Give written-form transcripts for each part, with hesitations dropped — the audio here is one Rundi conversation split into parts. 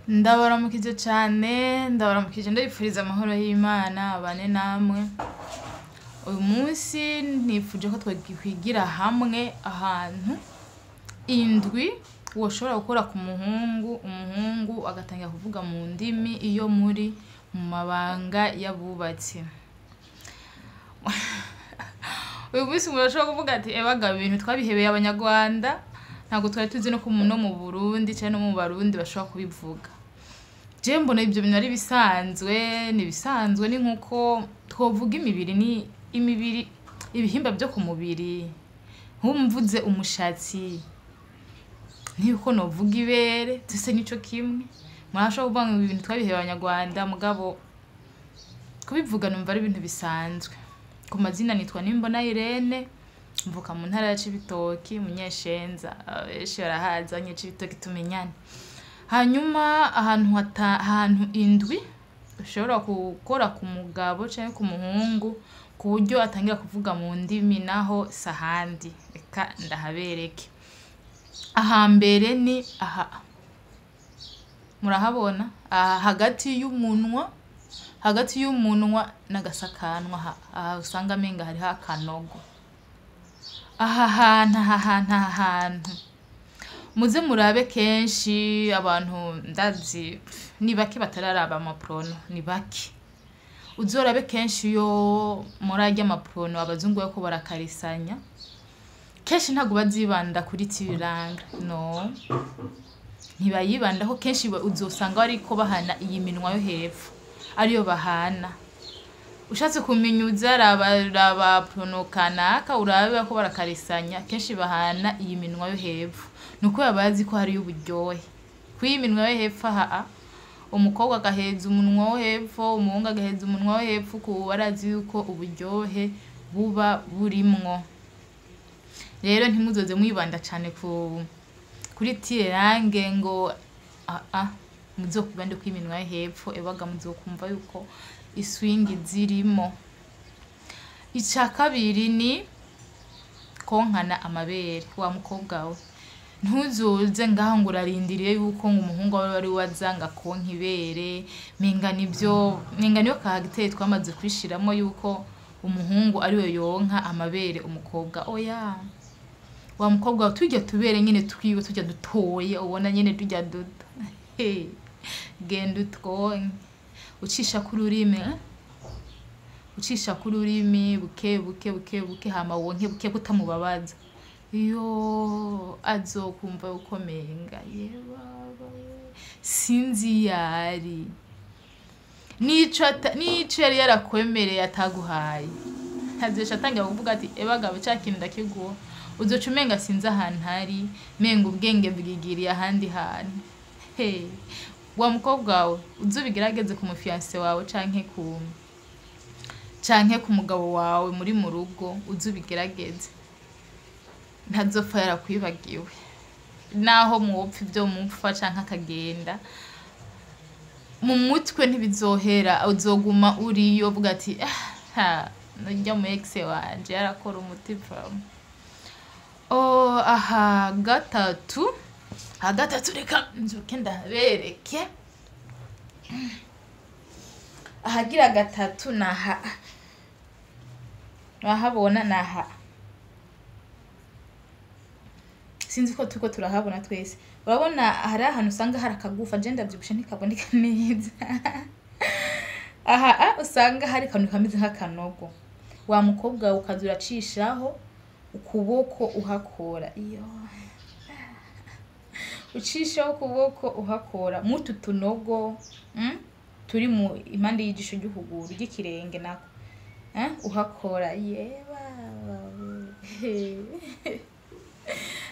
Ndabaramukije cane, ndabaramukije ndabipfuriza amahoro y'Imana abane namwe. Uyu munsi nifuje ko twokwigira hamwe ahantu indwi woshobora gukora ku muhungu, umuhungu agatangira kuvuga mu ndimi iyo muri mu mabanga y'abubatsi. Uyu munsi murashobora kuvuga ati ebaga ibintu twabihebeye abanyarwanda, ntabwo twari tuzi no no mu Burundi canke no mu Barundi bashobora kubivuga. Je mbona ivyo bintu ari bisanzwe, ni bisanzwe, ni nkuko twovuga imibiri, ni imibiri, ibihimba vyo ku mubiri. Nk'ubu mvuze umushatsi, nkuko novuga ibere, vyose nico kimwe. Murashobora kuvuga ngo ibintu twabihebeye abanyarwanda, mugabo kubivuga numva ari ibintu bisanzwe. Ku mazina nitwa Nimbona Irene, mvuka mu ntara ya Cibitoki, Munyeshenza, benshi barahazi abanyecibitoki tumenyane. Hanyuma ahantu indwi ushobora gukora ku mugabo canke ku muhungu ku buryo atangira kuvuga mu ndimi, naho si ahandi, reka ndahabereke. Ahambere ni aha, murahabona aha hagati y'umunwa n'agasakanwa, aha usanga amenga hariho akanogo. Aha hantu, aha hantu, aha hantu muze murabe kenshi abantu, ndazi ni bake batararaba ama porno, ni bake. Uzorabe kenshi iyo murarya ama porno abazungu bariko barakarisanya, kenshi ntabwo bazibanda kuri tire-langue, no ntibayibandako kenshi, uzosanga bariko bahana iyi minwa yo hepfo ariyo bahana. Ushatse kuminyuza, raba porno kanaka, urabe bariko barakarisanya, kenshi bahana iyi minwa yo hepfo, nuko baba bazi ko hariyo uburyohe kw'iyi minwa yo hepfo. Aha umukobwa agaheza umunwa wo hepfo, umuhungu agaheza umunwa wo hepfo, uku barazi yuko uburyohe buba burimwo. Rero ntimuzoze mwibanda cane kuri tire-langue ngo aa, muzokwibande kw'iminwa yo hepfo, ebaga muzokumva yuko iswingi zirimo. Ica kabiri ni konkana amabere. Wa mukobwa we, ntuzoze ngaho ngo urarindiriye yuko ngo umuhungu wawe ari we aza ngo akonke ibere, menga nivyo, menga niyo caractère twamaze kwishiramwo yuko umuhungu ariwe yonka amabere umukobwa. Oya, wa mukobwa we, turya tubere nyene twiwe, turya dutoye ubona nyene, turya duto, genda utwonke ucisha k'ururimi, eh? Ucisha k'ururimi buke buke buke buke, hama wonke buke kutamubabaza, iyo azokumva yuko menga yebaba we, sinzi yari nico yari yarakwemereye ataguhaye, azoca atangira kuvuga ati ebagabo, ca kintu ndakiguha. Uzoca umenga sinzi ahantu ari, menga ubwenge bwigiriye ahandi hantu. He, wa mukobwa we, uzobigerageze ku mu fiancé wawe canke ku mugabo wawe muri mu rugo, uzobigerageze, ntazopfa yarakwibagiwe naho mwopfa ivyo mupfa canke akagenda mu mutwe, ntibizohera, uzoguma uriyo uvuga ati ah, nurya mu ex wanje yarakora umuti vamo. Oh, aha gatatu, aha gatatu, reka nzuke ndabereke. Ahagira gatatu naha, urahabona naha, sinzi ko turiko turahabona twese. Urabona hari ahantu usanga hari akagufa, je ndavyibushe ntikaboneka neza. Aha usanga hari akantu kameze nk'akanogo. Wa mukobwa we, ukaza uracishaho ukuboko uhakora, iyo ucishaho ukuboko uhakora mutu tunogo, Turi mu impande y'ijisho ry'ukuguru, ry'ikirenge nako, eh? Uhakora, yebaba,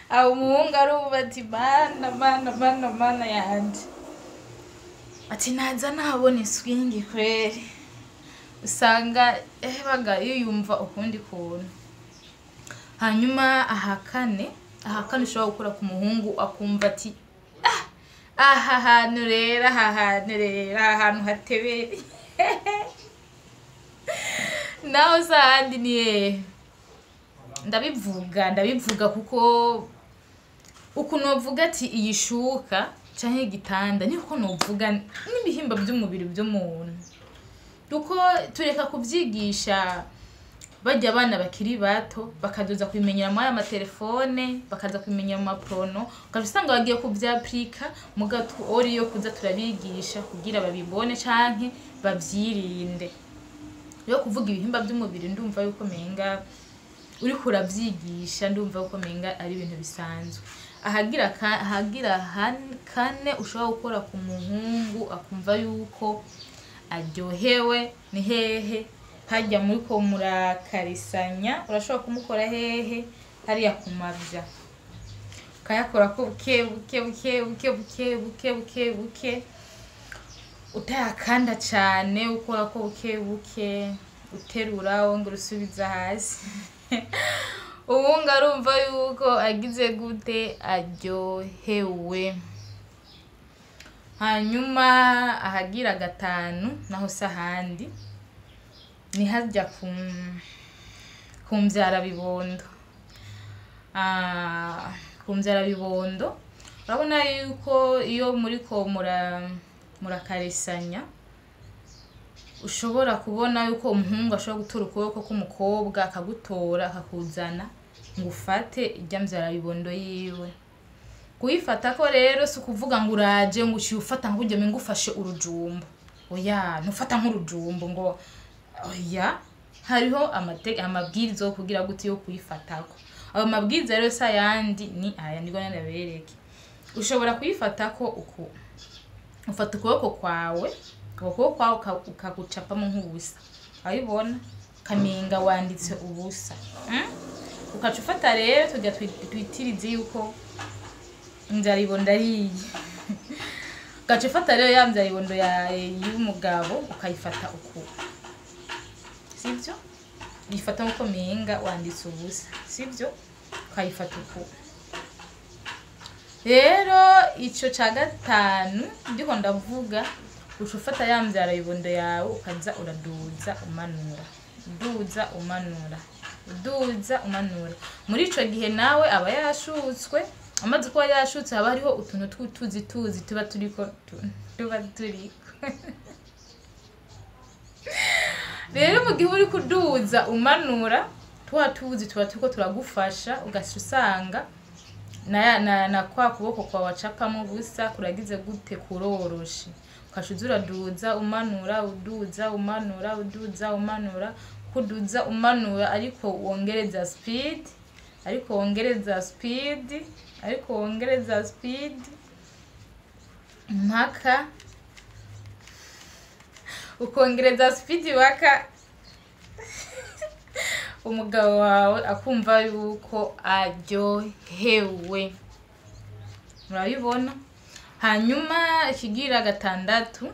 aho umuhungu arumva ati mana, mana, mana, mana yanje, ati naza nabona iswingi kweri. Usanga baga yiyumva ukundi kuntu. Hanyuma aha kane ushobora gukora ku muhungu akumva ati ah, aha hantu rero, aha hantu rero, aha hantu hatebeye naho si ahandi, ni hehe? Ndabivuga kuko ukuntu bavuga ati iyi shuka Canke igitanda, niko novuga, n'ibihimba by'umubiri by'umuntu, kuko tureka kubyigisha bajya abana bakiri bato, bakazoza kubimenyera muri aya matelefone, bakaza kubimenyera mu maporno, ugaca usanga bagiye kuvyapurika. Muga ori yo kuza turabigisha kugira babibone canke bavyirinde. Rero kuvuga ibihimba by'umubiri, ndumva yuko menga uriko uravyigisha, ndumva yuko menga ari ibintu bisanzwe. Ahagira kane ushobora gukora ku muhungu akumva yuko aryohewe ni hehe? Hajya muri ko murakarisanya, urashobora kumukora hehe? Hariya ku mabya, ukayakora ko buke buke buke buke buke buke buke buke, utayakanda cane, ukora ko buke buke, uterura wongera usubiza hasi. Ubundi arumva yuko agize gute? Aryohewe. Hanyuma ahagira gatanu naho si ahandi, ni harya ku mbyarabibondo. Ku mbyarabibondo, urabona yuko iyo muriko murakarisanya, ushobora kubona yuko umuhungu ashobora gutora ukuboko k'umukobwa, akagutora, akakuzana ngo ufate irya mbyarabibondo yiwe. Kuyifata ko rero si ukuvuga ngo uraje ngo uciye ufata ngo ujye ngo ufashe urujumbu. Oya, ntufata nk'urujumbu ngo oya. Hariho amabwiriza yo kugira gute, yo kuyifatako. Ayo mabwiriza rero si ayandi, ni aya nibwo nabereke. Ushobora kuyifatako uku: ufata ukuboko kwawe, ukuboko kwawe ukagucapamo nk'ubusa, urabibona, kamenga wanditse ubusa, Ukaca ufata rero tujya twitirize yuko inzaribondo ariyi. Ugaca ufata rero ya nzaribondo y'umugabo, ukayifata uku, sibyo? Uyifata nkuko menga wanditse ubusa, sibyo? Ukayifata uku. Rero ico ca gatanu ndiko ndavuga, uca ufata ya mbyarabibondo yawe, ukaza uraduza umanura, uduza umanura, uduza umanura. Muri ico gihe nawe aba yashutswe. Amaze kuba yashutse, haba hariho utuntu tw'utuzi tuzi tuba turiko tuba turiko. Rero mu gihe uri kuduza umanura, twa tuzi tuba turiko turagufasha, ugaca usanga na kwa kuboko kwawe wacapamo ubusa kuragize gute? Kuroroshe. Ukaca uza uraduza umanura, uduza umanura, uduza umanura, kuduza umanura, ariko wongereza speed, ariko wongereza speed, ariko wongereza speed, mpaka ukongereza speed, waka umugabo wawe akumva yuko aryohewe. Murabibona. Hanyuma ikigira gatandatu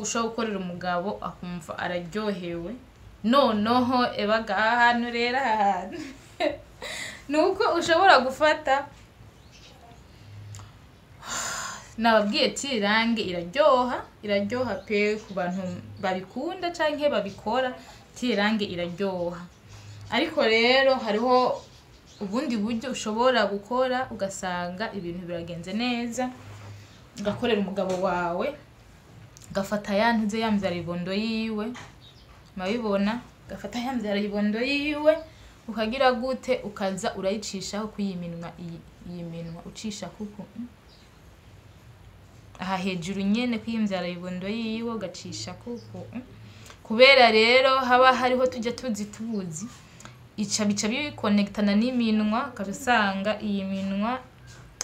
ushobora gukorera umugabo akumva araryohewe, noneho ebaga aha hantu rero, aha hantu ni uko ushobora gufata, nababwiye tire-langue iraryoha, iraryoha pe, ku bantu babikunda canke babikora. Tire-langue iraryoha, ariko rero hariho ubundi buryo ushobora gukora ugasanga ibintu biragenze neza. Ugakorera umugabo wawe, ugafata ya ntuze, ya mvyaribondo yiwe, murabibona, ugafata ya mvyaribondo yiwe, ukagira gute? Ukaza urayicishaho kuyi minwa, iyi minwa ucisha kuku, Aha hejuru nyene kw'iyi mvyaribondo yiwe, ugacisha kuku, Kubera rero haba hariho tujya tuzi tuzi, ica bica bikonectana n'iminwa, ukaca usanga iyi minwa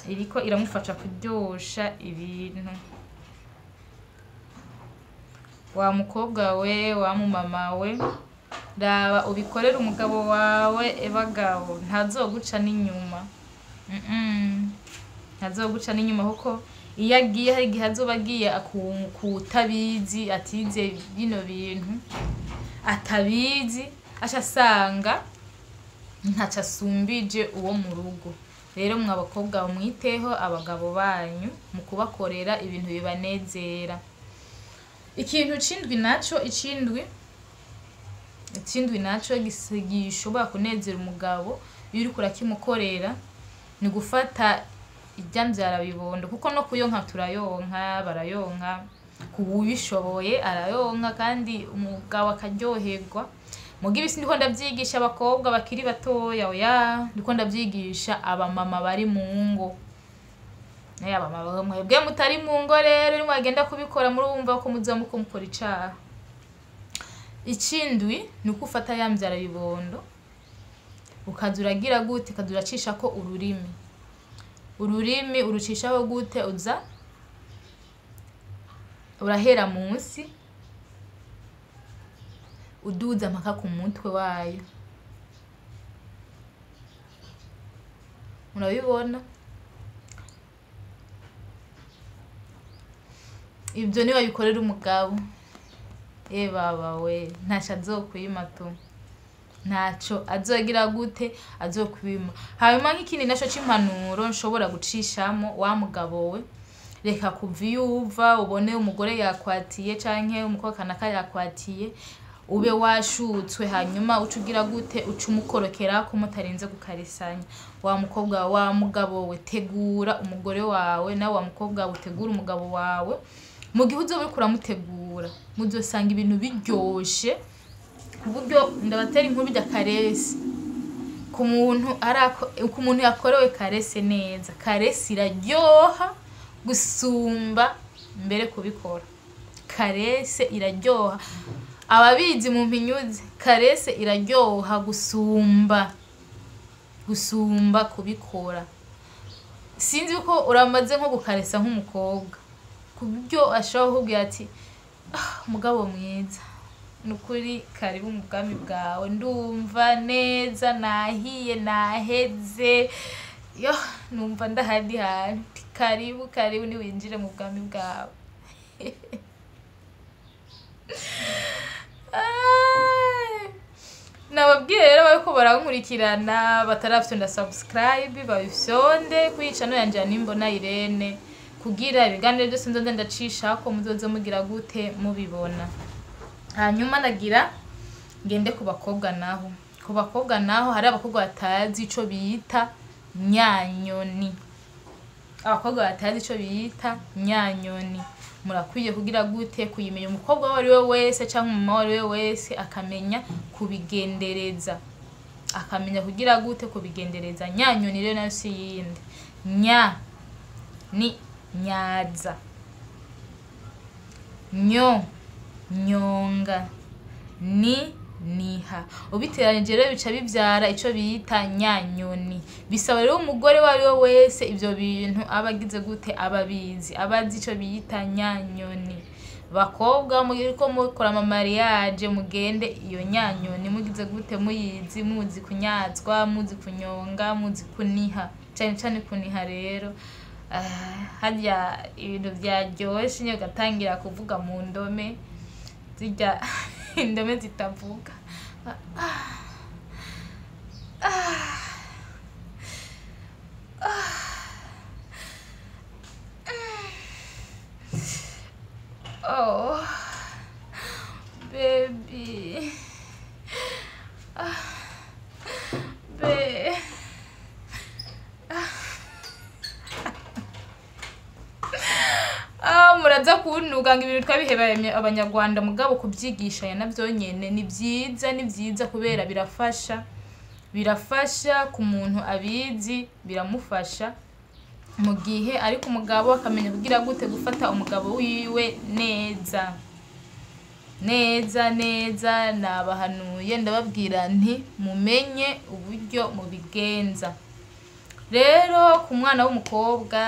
iriko iramufasha kuryosha ibintu. Wa mukobwa we, wa mumama we, raba ubikorere umugabo wawe. Ebagabo, ntazoguca n'inyuma. Ntazoguca n'inyuma, kuko iyo agiye, hari igihe azoba agiye kutabizi, atize bino bintu, atabizi, aca asanga ntaco asumbije uwo mu rugo. Rero mwa bakobwa, mwiteho abagabo banyu mu kubakorera ibintu bibanezera. Ikintu c'indwi naco, icindwi naco gishobora kunezera umugabo iyo uriko urakimukorera, ni gufata Irya mvyara bibondo, kuko no kuyonka turayonka, barayonka, kuwubishoboye arayonka kandi umugabo akaryoherwa. Muga ibi sindiko ndavyigisha abakobwa bakiri batoya, oya, ndiko ndavyigisha abamama bari mu ngo. Abamama mwebwe mutari mu ngo rero nimwagenda kubikora murumva ko muzoba muriko mukora icaha. Ikindwi ni uko ufata ya mvyara bibondo ukaza uragira gute, ukaza uracishako ururimi. Ururimi urucishaho gute? Uza urahera munsi uduza mpaka ku mutwe wayo, murabibona? Ibyo niba bikorera umugabo, baba we, ntaco azokwima tu, ntaco azogira gute, azokwima. Hanyuma nk'ikindi naco c'impanuro nshobora gucishamo, wa mugabo we, reka kuva iyo uva ubone umugore yakwatiye canke umukobwa kanaka yakwatiye, ube washutswe, hanyuma uca ugira gute, uca umukorokerako mutarinze gukarisanya. Wa mukobwa, wa mugabo we, tegura umugore wawe, nawe wa mukobwa we utegura umugabo wawe. Mu gihe uzoba uriko uramutegura, muzosanga ibintu biryoshe, ku buryo ndabatera inkuru irya caresse. Ku muntu arako, ku muntu yakorewe caresse neza, caresse iraryoha gusumba mbere kubikora. Caresse iraryoha, ababizi mu mpinyuze, caresse iraryoha gusumba kubikora. Sinzi ko uramaze nko gukaresa nk'umukobwa, ku buryo ashobora kukubwira ati, ah, mugabo mwiza, nukuri karibu mu bwami bwawe, ndumva neza, nahiye, naheze, yo numva ndahandi hantu, karibu karibu niwinjire mu bwami bwawe. Nababwiye rero bariko barankurikirana batarafyonda subscribe, babifyonde kuri channel yanje ya Nimbona Irene, kugira ibiganiro byose nzoza ndacishako muzoze mugira gute mubibona. Hanyuma ndagira ngende ku bakobwa naho. Ku bakobwa naho hari abakobwa batazi ico bita nyanyoni. Abakobwa batazi ico bita nyanyoni, murakwiye kugira gute kuyimenya. Umukobwa uwo ari we wese canke umumama uwo ari we wese akamenya kubigendereza, akamenya kugira gute kubigendereza. Nyanyoni rero nayo si yindi, nya ni nyaza, nyo nyonga, ni niha. Ubiteranije rero bica bivyara ico bita nyanyoni. Bisaba rero umugore uwo ari we wese ivyo bintu aba agize gute, aba abizi, aba azi ico bita nyanyoni. Bakobwa muriko mukora ama mariage, mugende iyo nyanyoni mugize gute muyizi, muzi kunyazwa, muzi kunyonga, muzi kuniha, cane cane kuniha rero. Harya ibintu vyaryoshe nyene ugatangira kuvuga mu ndome zirya indome zitavuga. Oh, baby. Babe. Muraza kuntuka ngo ibintu twabihebeye abanyarwanda, mugabo kuvyigishanya navyo nyene ni vyiza, ni vyiza kubera birafasha, birafasha ku muntu abizi, biramufasha mu gihe ariko umugabo akamenya kugira gute gufata umugabo wiwe neza neza neza. Nabahanuye ndababwira nti mumenye uburyo mubigenza. Rero ku mwana w'umukobwa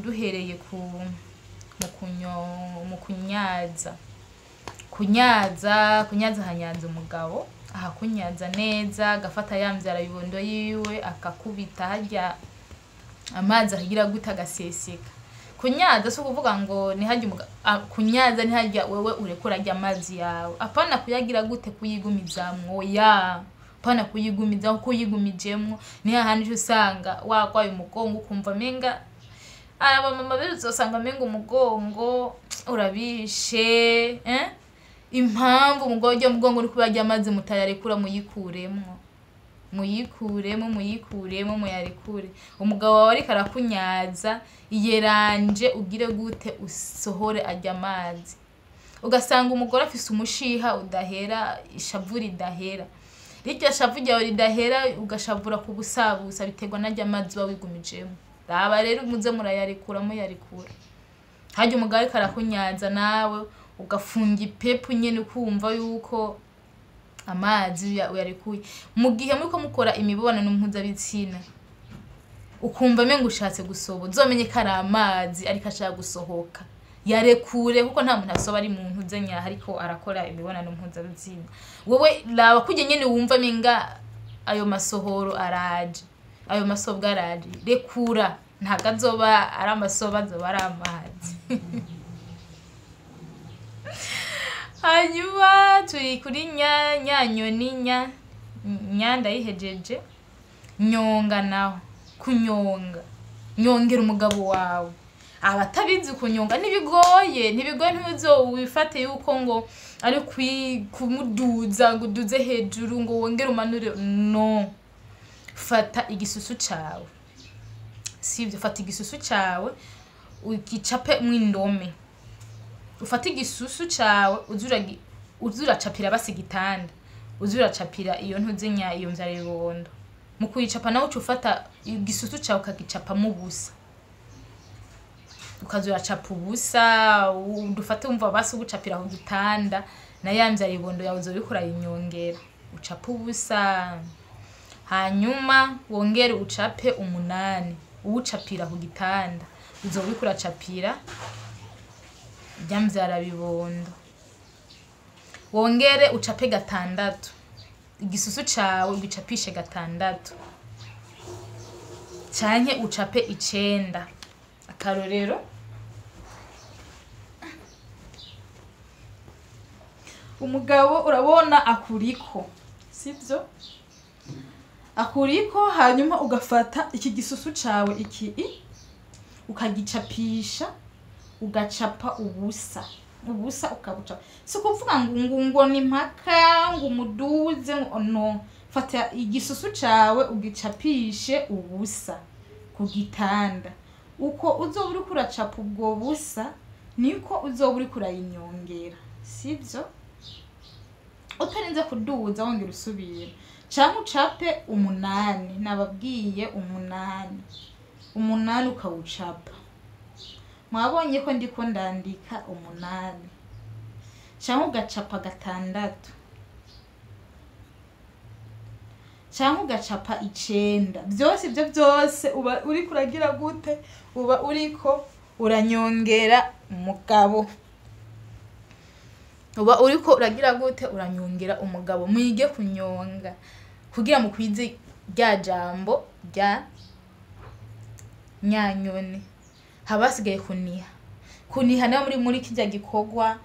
duhereye ku mu kunyaza, kunyaza, kunyaza hanyanza umugabo, ahakunyaza neza, agafata ya mvyara bibondo yiwe akakubita harya amazi akagira gute agaseseka. Kunyaza si ukuvuga ngo ni harya kunyaza ni harya wewe urekura arya amazi yawe, apana kuyagira gute kuyigumizamwo, oya, apana kuyigumiza, kuko uyigumijemwo ni hahandi uca usanga wagwaye umugongo ukumva menga aba mama benshi uzosanga menga umugongo urabishe, Impamvu umugore urya mugongo uri kubarya amazi mutayarekura muyikuremwo. Muyikuremo, muyikuremo, muyarekure. Umugabo wawe ariko arakunyaza, iyeranje ugire gute? Usohore arya amazi. Ugasanga umugore afise umushiha udahera, ishavu ridahera. Rirya shavu ryawe ridahera, ugashavura ku busabusa, biterwa n'arya amazi uba wigumijemo. Raba rero, muze murayarekura, muyarekura. Harya umugabo ariko arakunyaza, nawe ugafunga ipepu nyene, ukumva yuko amazi uyarekuye. Mu gihe muriko mukora imibonano mpuzabitsina, ukumva mengo ushatse gusoba, uzomenye ko ari amazi ariko ashaka gusohoka. Yarekure, kuko nta muntu asoba ari mu ntuze nyaho ariko arakora imibonano mpuzabitsina. Wowe raba kurya nyene wumva menga ayo masohoro araje, ayo masobwa araje, rekura. Ntabwo azoba ari amasoba, azoba ari amazi. Hanyuma turi kuri nya nyanyoni, nya nya ndayihejeje. Nyonga naho, kunyonga, nyongera umugabo wawe. Abatabizi kunyonga, ntibigoye, ntibigoye. Ntibizo wifate yuko ngo ari kumuduza, ngo uduze hejuru, ngo wongere umanure. No, fata igisusu cawe, sivyo? Fata igisusu cawe ugicape mw'indome. Ufate igisusu cawe uze uracapira basi igitanda, uze uracapira iyo ntuzinya, iyo mvyaribondo. Mu kuyicapa nawe, uca ufata igisusu cawe ukagicapamo ubusa, ukaza uracapa ubusa. Dufate wumva basi ugucapira ku gitanda, na ya mvyaribondo yawe uzoba uriko urayinyongera. Ucape ubusa, hanyuma wongere ucape 8 uwucapira ku gitanda, uzoba uriko uracapira rya mvyarabibondo. Wongere ucape 6, igisusu cawe ugicapishe 6 canke ucape 9. Akarorero, Umugabo urabona akuriko, sibyo? Akuriko, hanyuma ugafata iki gisusu cawe iki ukagicapisha, ugacapa ubusa, ubusa ukabucapa. Si ukuvuga ngo ni mpaka ngo umuduze, ngo no. Fata igisusu cawe ugicapishe ubusa ku gitanda. Uko uzoba uriko uracapa ubwo busa, niko uzoba uriko urayinyongera, sibyo? Utarinze kuduza, wongera usubira. Canke ucape 8, nababwiye 8, 8 ukawucapa. Mwabonye ko ndiko ndandika 8. Canke ugacapa 6, canke ugacapa 9. Byose, ibyo byose uba uriko uragira gute? Uba uriko uranyongera umugabo. Uba uriko uragira gute? Uranyongera umugabo. Mwige kunyonga kugira mukwize rya jambo rya nyanyoni. Haba hasigaye kuniha. Kuniha nayo, muri kirya gikorwa,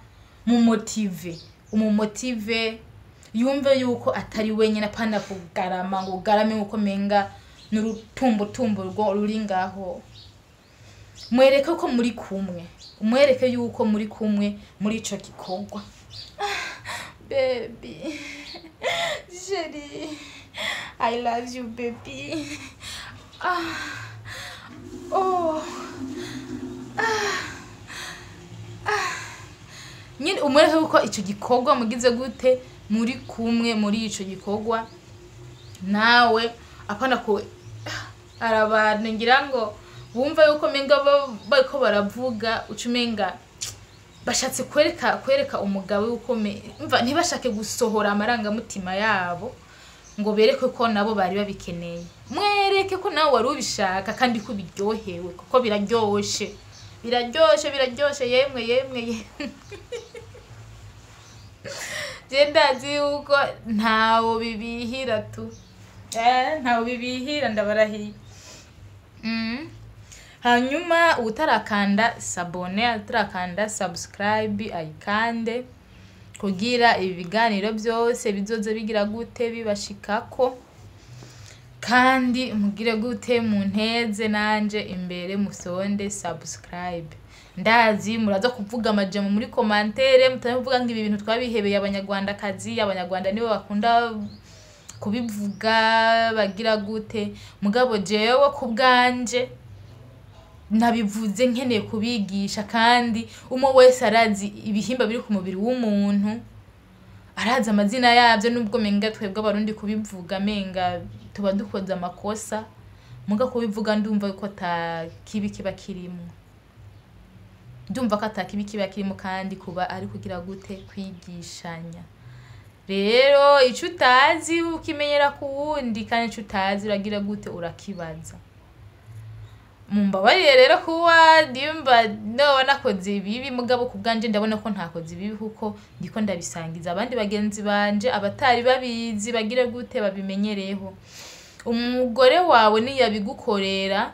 mumotive, umumotive yumve yuko atari wenyine. Apana kugarama, ngo ugarame nkuko menga n'urutumbutumbu rwo ruri ngaho. Mwereke ko muri kumwe, umwereke yuko muri kumwe muri ico gikorwa. Baby, chérie, I love you baby. Ah, oh, ah, ah. Nyine umwereke yuko ico gikorwa mugize gute? Muri kumwe muri ico gikorwa nawe. Apana ko hari abantu ngira ngo bumva yuko menga bariko baravuga, uca umenga bashatse kwereka umugabo yuko umva, ntibashake gusohora amarangamutima yabo ngo bereke ko nabo bari babikeneye. Mwereke ko nawe wari ubishaka kandi ko biryohewe, kuko biraryoshe, biraryoshe, biraryoshe. Yemwe, yemwe, yemwe, je ndazi yuko ntawo bibihira tu, ntawo bibihira, ndabarahiye. Hanyuma utarakanda s'abonner, utarakanda subscribe, ayikande kugira ibi biganiro byose bizoze bigira gute? Bibashikako. Kandi mugire gute? Munteze nanje imbere, musonde subscribe. Ndazi muraza kuvuga amajambo muri commentaire, mutavuga ngo ibi bintu twabihebeye abanyarwandakazi, abanyarwanda nibo bakunda. kubivuga bagira gute. Mugabo jewe ku bwanje nabivuze nkeneye kubigisha, kandi umwe wese arazi ibihimba biri ku mubiri w'umuntu, arazi amazina yabyo, nubwo menga twebwe Abarundi kubivuga menga tuba dukoze amakosa, muga kubivuga ndumva yuko ata kibi kiba kirimo, ndumva ko ata kibi kiba kirimo, kandi kuba ari kugira gute kwigishanya. Rero ico utazi ukimenyera ku wundi, kandi ico utazi uragira gute urakibaza. Mumbabarire rero kuba ndimba noba nakoze ibibi, mugabo ku bwanje ndabona ko ntakoze ibibi, kuko ndiko ndabisangiza abandi bagenzi banje abatari babizi bagire gute babimenyereho. Umugore wawe niyabigukorera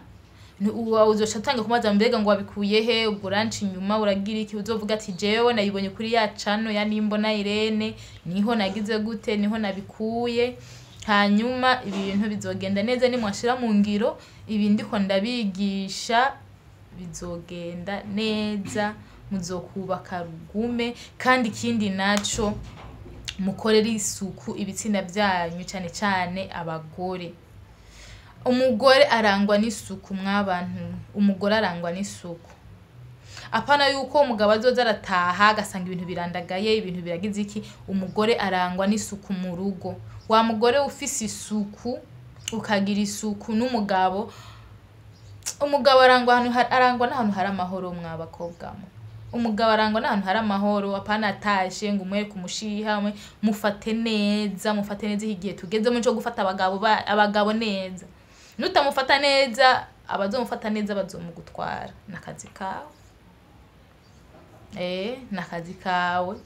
uzoca utanga kumubaza mbega ngo wabikuye he, ubwo uranca inyuma uragira iki, uzovuga ati jewe nayibonye kuri ya cano ya Nimbona Irene, niho nagize gute, niho nabikuye. Hanyuma ibintu bizogenda neza nimwashira mu ngiro ibi ndiko ndabigisha, bizogenda neza, muzokubaka rugume. Kandi ikindi naco, mukorere isuku ibitsina byanyu, cyane cyane abagore. Umugore arangwa n'isuku mwabantu, umugore arangwa n'isuku. Apana yuko umugabo azoza arataha agasanga ibintu birandagaye, ibintu biragize iki. Umugore arangwa n'isuku mu rugo. Wa mugore ufise isuku, ukagira isuku n'umugabo, umugabo arangwa ahantu arangwa n'ahantu hari amahoro mwa bakobwa mwe. Umugabo arangwa n'ahantu hari amahoro, apana atashe ngo umwereke umushiha, mufate neza, mufate neza. Iki gihe tugezemo cyo gufata abagabo abagabo neza. Nutamufata neza, abazomufata neza bazomugutwara. Nakazi kawe. Nakazi kawe.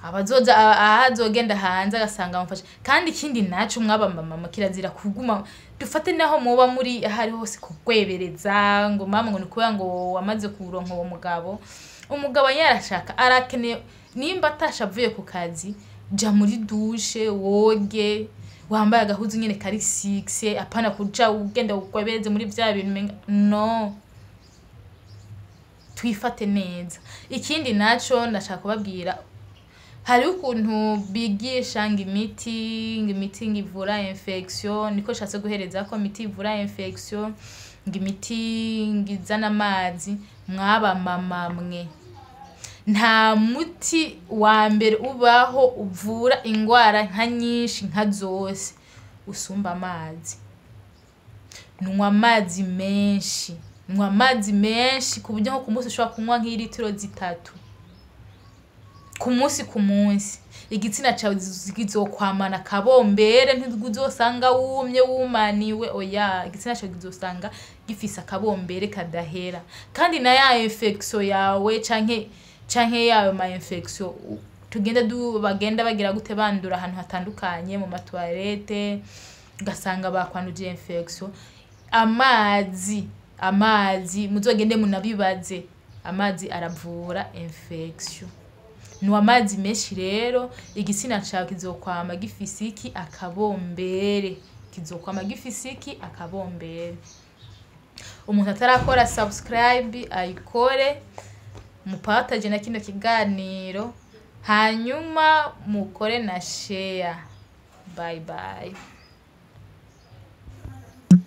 Abazoza ahazogenda hanze agasanga amufashe. Kandi ikindi naco mwaba mama kirazira kuguma, dufate naho muba muri ahari hose kugwebereza ngo mama ngo nikubera ngo wamaze kuronka uwo mugabo. Umugabo yarashaka, arakeneye, nimba atashavuye ku kazi, ja muri douche woge, wambaye agahuzu nyene kari 6, apana kuja ugenda ugwebereze muri vya bintu menga no. Twifate neza. Ikindi naco ndashaka kubabwira, hari ukuntu bigisha ngo imiti, ngo imiti ngo ivura infection, niko nshatse guhereza ko imiti ivura infection, ngo imiti ngo izana amazi. Mwaba mama mwe, nta muti wa mbere ubaho uvura ingwara nka nyinshi nka zose usumba amazi. Nywa amazi menshi, nywa amazi menshi ku buryo nko ku munsi ushobora kunywa nk'iritiro 3 ku munsi. Ku munsi igitsina cawe kizokwamana kabombere, ntuzosanga wumye wumaniwe, oya, igitsina cawe kizosanga gifise akabombere kadahera. Kandi na ya infection yawe canke yayo ma infection tugenda bagenda bagira gute bandura ahantu hatandukanye mu matoilette, ugasanga bakwanduje infection. Amazi muzogende munabibaze, amazi aravura infection. Nywa amazi menshi rero, igitsina cawe kizokwama gifise iki akabombere, kizokwama gifise iki akabombere. Umuntu atarakora subscribe ayikore, mupartage na kino kiganiro, hanyuma mukore na share. Bye bye.